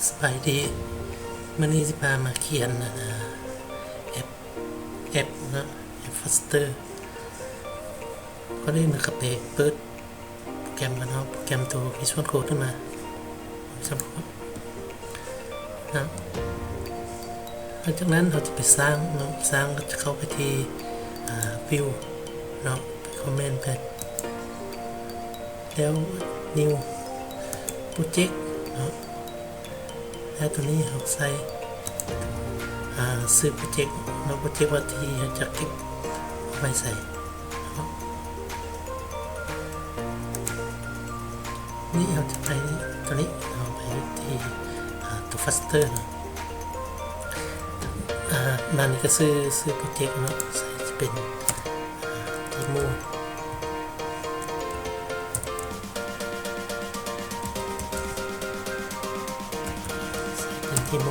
ສະບາຍດີ ມື້ນີ້ຊິພາມາຂຽນ ອາ ແອັບ ແອັບເນາະ ແອັບຟອສເຕີ. ກ່ອນອື່ນເຮົາກໍໄປເປີດໂປຣແກຣມກັນເນາະ ໂປຣແກຣມໂຕ Visual Code ຂຶ້ນມາ Visual Code ເນາະ. ຫຼັງຈາກນັ້ນເຮົາຈະໄປສ້າງເນາະ ສ້າງກໍຈະເຂົ້າໄປທີ່ ອາ View ເນາະ ໄປຄອມເມັນໄປ ແລ້ວ New Project ເນາະ ແລ້ວໂຕນີ້ເຮົາໃສ່ ອາ ຊື່ໂປຣເຈັກເນາະ ໂປຣເຈັກວ່າທີ່ເຮົາຈະເກັບເອົາໄວ້ໃສ່ເນາະ. ນີ້ເຮົາຈະໄປໂຕນີ້ ເຮົາໄປທີ່ ອາ ໂຕຟອສເຕີເນາະ ອາ ມານີ້ກໍຊື່ ຊື່ໂປຣເຈັກເນາະ ໃສ່ຈະເປັນ ອາ ເດໂມ ໃສ່ເປັນເດໂມ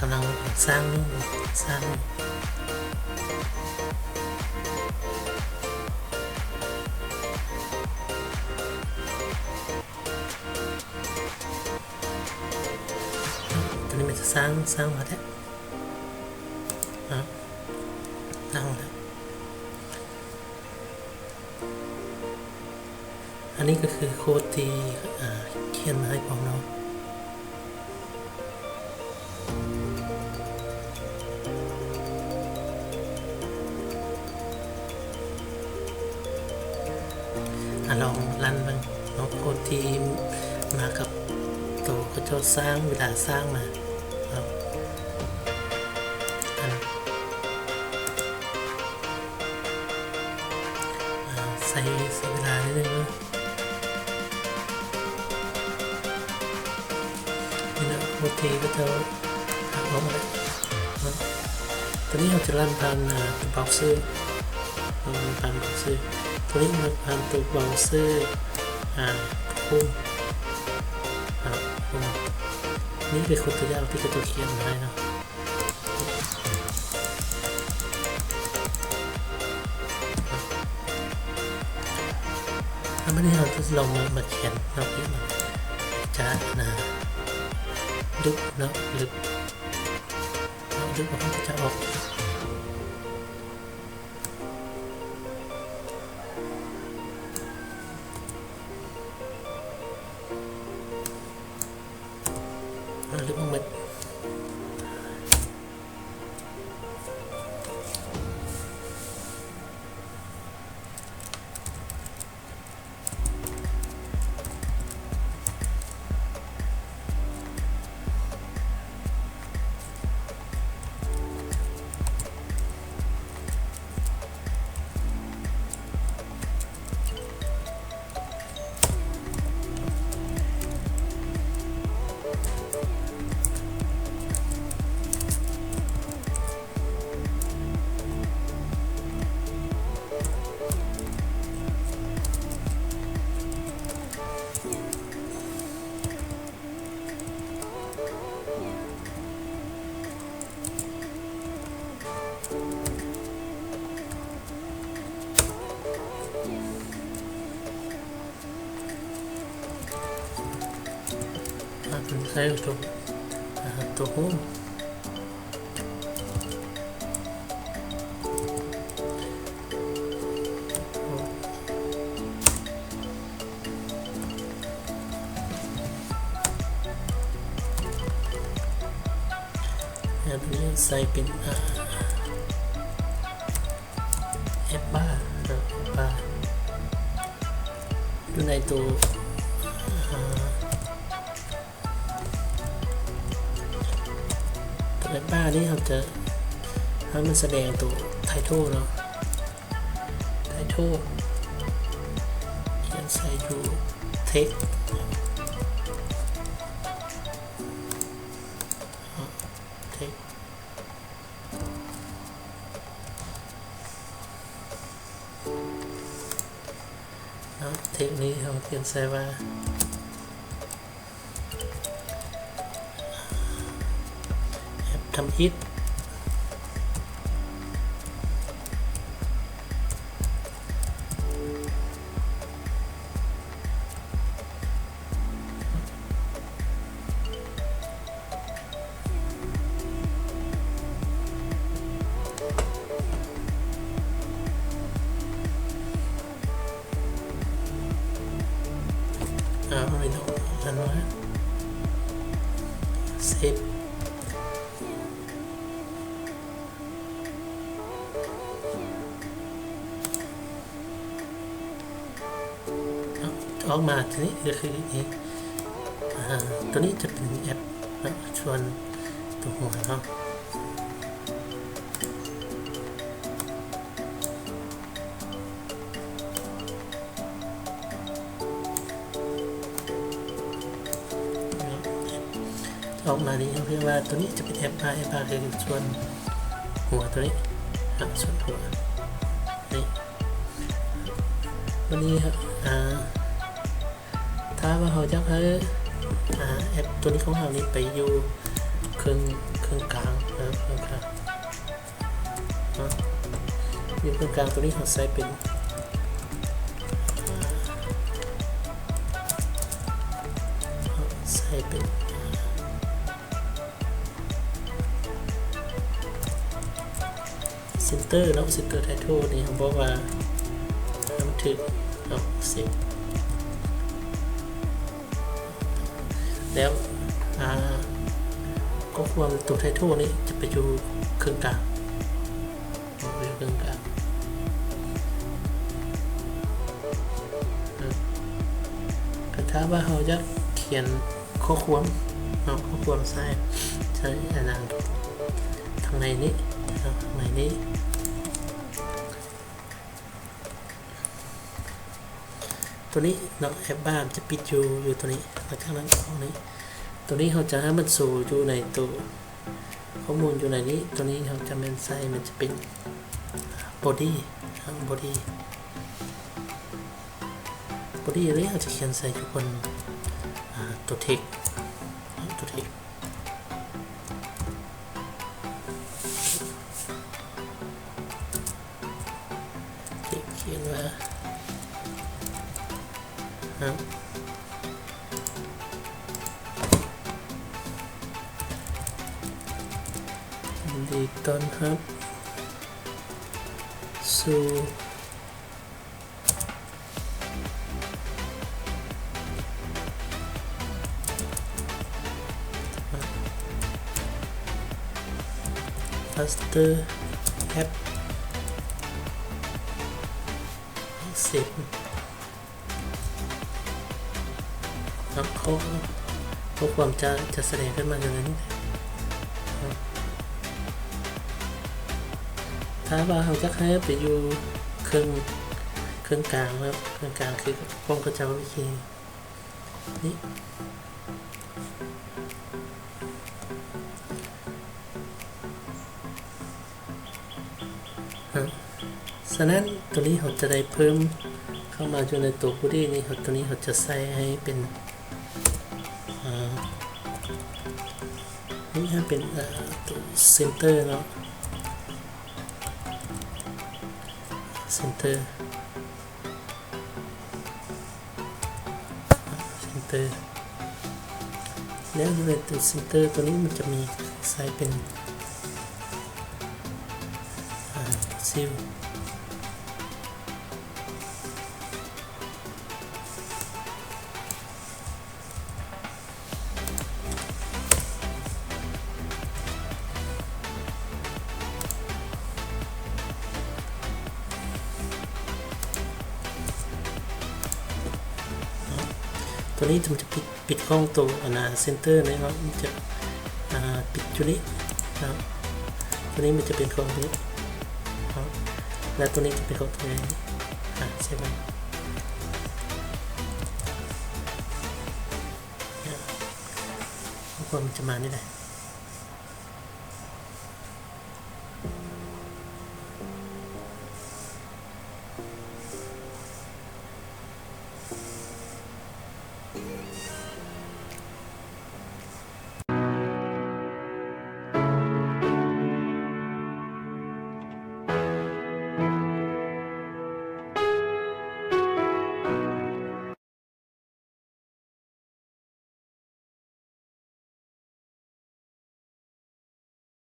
ກຳລັງສ້າງຢູ່ ສ້າງຢູ່ ໂຕນີ້ມັນຈະສ້າງ ສ້າງມາແລ້ວ ສ້າງມາແລ້ວ. ອັນນີ້ກໍຄືໂຄດທີ່ ເອີ ຂຽນມາໃຫ້ພວກເຮົາ ອາ ລອງຣັນເບິ່ງເນາະ ໂຄດທີ່ມາກັບໂຕເຂົາເຈົ້າສ້າງ ເວລາສ້າງມາເນາະ ອັນ ອາ ໃຊ້ ໃຊ້ເວລາໜ້ອຍໜຶ່ງເນາະ ນີ້ເນາະ ໂອເຄ ກໍຈະອອກມາແລ້ວເນາະ ໂຕນີ້ເຮົາຈະລັນຜ່ານ ອາ ໂຕເບົາເຊີເນາະ ລັນຜ່ານເບົາເຊີ ໂຕນີ້ມາຜ່ານໂຕເບົາເຊີ ອາ ໂຄຣມເນາະ ໂຄຣມ ນີ້ຄືໂຄດຕົວຢ່າງທີ່ເຂົາເຈົ້າຂຽນມາໃຫ້ເນາະ. ແລ້ວບັດນີ້ເຮົາຈະລອງມາ ມາຂຽນເນາະ ຈະນະ ລຶບເນາະ ລຶບ ເນາະ ລຶບ ມັນກໍຈະອອກ ເອົາ ລຶບອອກໝົດ. ອາ ເປັນໃສ່ຕົວ ອາ ຕົວໂຮມ ແລ້ວຕົວນີ້ໃສ່ເປັນ ອາ ແອັບບາເນາະ ແອັບບາ ຢູ່ໃນໂຕ ອາ ໂຕແອັບບານີ້ເຮົາຈະໃຫ້ມັນສະແດງໂຕໄທໂທເນາະ ໄທໂທ ຂຽນໃສ່ຢູ່ເທັກ ເທັກ ເນາະ ເທັກ ນີ້ເຮົາຂຽນໃສ່ວ່າ ແອັບທຳອິດ. ເອົາ ເອົາ ເອົາ ເຊບ. ອອກມາ ໂຕນີ້ກໍຄື ອາ ໂຕນີ້ຈະເປັນແອັບເນາະ ສ່ວນຕົວຫົວເນາະ. ອອກມານີ້ ເຮົາເອີ້ນວ່າໂຕນີ້ຈະເປັນແອັບບາ ແອັບບາຄືສ່ວນຫົວໂຕນີ້ເນາະ ສ່ວນຫົວນີ້. ບາດນີ້ ອາ ຖ້າວ່າເຮົາຢາກໃຫ້ ອາ ແອັບໂຕນີ້ຂອງເຮົານີ້ໄປຢູ່ເຄິ່ງ ເຄິ່ງກາງເນາະ ເຄິ່ງກາງ ເນາະ ຢູ່ເຄິ່ງກາງ ໂຕນີ້ເຮົາໃສ່ເປັນ ໃສ່ເປັນ ເຊັນເຕີເນາະ ເຊັນເຕີໄທໂທນີ້ ເຮົາບອກວ່າໃຫ້ມັນຖືກເນາະ ເຊັນ ແລ້ວ ອາ ຂໍ້ຄວາມຕົວໄທໂທນີ້ຈະໄປຢູ່ເຄິ່ງກາງ ຢູ່ເຄິ່ງກາງ. ຄັນຖ້າວ່າເຮົາຢາກຂຽນຂໍ້ຄວາມເນາະ ຂໍ້ຄວາມໃສ່ ໃສ່ອັນນັ້ນ ທາງໃນນີ້ເນາະ ທາງໃນນີ້. ໂຕນີ້ເນາະ ແອັບບາຈະປິດຢູ່ ຢູ່ໂຕນີ້ ແລ້ວຈາກນັ້ນເອົານີ້ ໂຕນີ້ເຮົາຈະໃຫ້ມັນໂຊຢູ່ໃນໂຕ ຂໍ້ມູນຢູ່ໃນນີ້ ໂຕນີ້ເຮົາຈະແມ່ນໃສ່ ມັນຈະເປັນ body ເນາະ body body ນີ້ເຮົາຈະຂຽນໃສ່ຢູ່ບົນ ອາ ໂຕ text ໂຕ text ຂຽນວ່າ ຍິນດີຕ້ອນຮັບສູ່ Flutter App ເຊັບ ເນາະ ຂໍ້ ຂໍ້ຄວາມຈະ ຈະສະແດງຂຶ້ນມາຢູ່ໃນນີ້ເນາະ. ຖ້າວ່າເຮົາຢາກໃຫ້ໄປຢູ່ເຄິ່ງ ເຄິ່ງກາງເນາະ ເຄິ່ງກາງຄືຂອງເຂົາເຈົ້າອີກທີນີ້. ສະນັ້ນ ໂຕນີ້ເຮົາຈະໄດ້ເພີ່ມເຂົ້າມາຢູ່ໃນໂຕ body ນີ້ ໂຕນີ້ເຮົາຈະໃສ່ໃຫ້ເປັນ ອາ ນີ້ໃຫ້ເປັນ ອາ ໂຕ center ເນາະ center. ເຊັນເຕີ ແລ້ວຢູ່ໃນໂຕເຊັນເຕີໂຕນີ້ມັນຈະມີໃສ່ເປັນ ອາ ຊິວ. ໂຕນີ້ມັນຈະປິດ ປິດຂອງໂຕ ອັນນ່າ ເຊັນເຕີນີ້ເນາະ ມັນຈະ ອາ ປິດຢູ່ນີ້ເນາະ ໂຕນີ້ມັນຈະເປັນຂອງໂຕນີ້ເນາະ ແລ້ວໂຕນີ້ຈະເປັນຂອງໂຕນີ້ ອາ ເຊບໄວ້ ແລ້ວມັນຈະມານີ້ແຫຼະ.